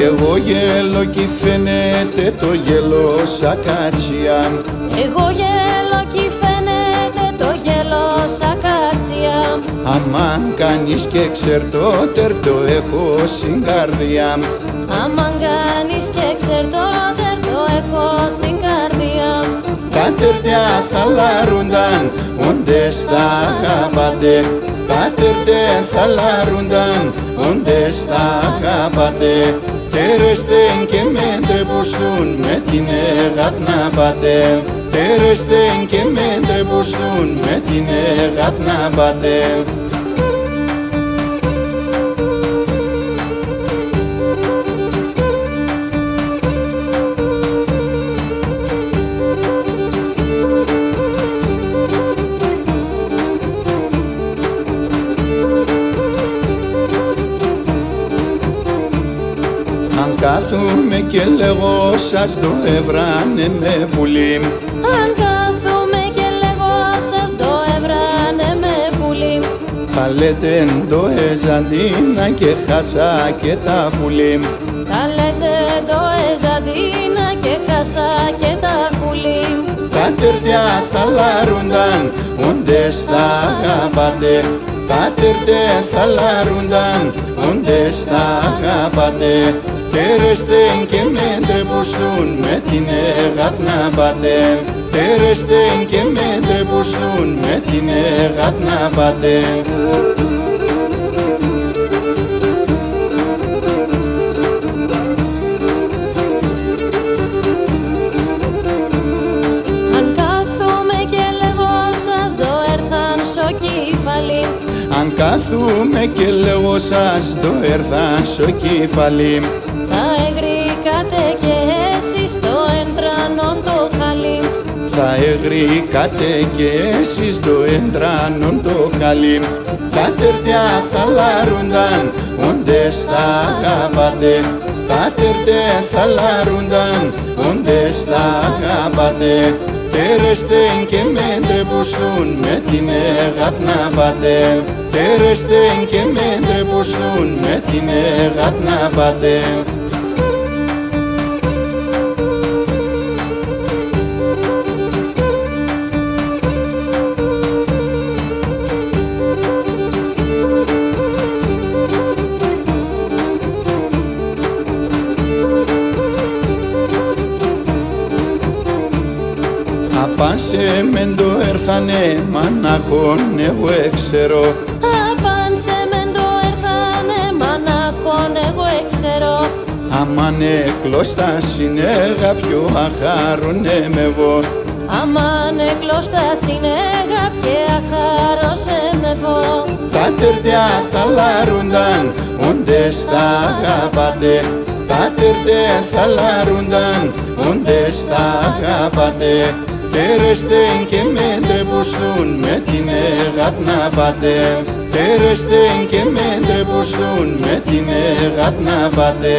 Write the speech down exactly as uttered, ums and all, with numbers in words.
Εγώ γέλω κι φαίνεται το γέλος ακατσία. Εγώ γέλω κι φαίνεται το γέλος ακατσία. Άμα κανείς και ξέρ' το, τερ' το έχω σην καρδία μ'. Άμα κανείς και ξέρ' το, τερ' το έχω σην καρδία μ'. Τ' ατέρτια θα λαρούνταν, ούντες τ' αγαπάτε. Τ' ατέρτια θα λαρούνταν, ούντες τ' αγαπάτε. Τέρεστεν και μεν ντρεπουστούν με την αγάπ' να πάτε. Τέρεστεν και μεν ντρεπουστούν με την αγάπ' να πάτε. Αν κάθουμαι και λέγω σας ντο έβρανε με πουλί μ'. Αν κάθουμαι και λέγω σας ντο έβρανε με πουλί μ'. Θα λέτε ντο εζαντίνα και χάσα και τα πουλί μ'. Θα λέτε ντο εζαντίνα και χάσα και τα πουλί μ'. Τ' ατέρτια θα λαρούνταν, ούντες τ' αγαπάτε. Τ' ατέρτια θα λαρούνταν, ούντες τ' αγαπάτε. Τέρεστεν και μεν ντρεπουστούν με την αγάπ' να πάτε. Τέρεστεν και μεν ντρεπουστούν με την αγάπ' να πάτε. Αν κάθουμαι και λέγω σας ντο έρθαν σο κεφαλί μ'. Αν κάθουμαι και λέγω σας ντο έρθαν σο κεφαλί μ'. Θα εγροικάτε κι εσείς ντο έντρανον το χαλί μ'. Θα εγροικάτε κι εσείς ντο έντρανον το χαλί μ'. Τ' ατέρτια θα λαρούνταν, ούντες τ' αγαπάτε. Τ' ατέρτια θα λαρούνταν, ούντες τ' αγαπάτε. Τέρεστεν και μεν ντρεπουστούν με την αγάπ' να πάτε. Τέρεστεν και μεν ντρεπουστούν με την αγάπ' να πάτε. Απάν' σε μεν ντο έρθανε, μανάχον εγώ εξέρω. Απάν' σε μεν ντο έρθανε, μανάχον εγώ εξέρω. Άμα εκλώστα σην αγάπ' κι αχάρον εμ' εγώ. Άμα εκλώστα σην αγάπ' κι αχάρον εμ' εγώ. Τ' ατέρτια θα λαρούνταν, ούντες τ' αγαπάτε. Τ' ατέρτια θα λαρούνταν, ούντες τ' αγαπάτε. Τέρεστεν και μεν ντρεπουστούν με την αγάπ' να πάτε. Τέρεστεν και μεν ντρεπουστούν με την αγάπ' να πάτε.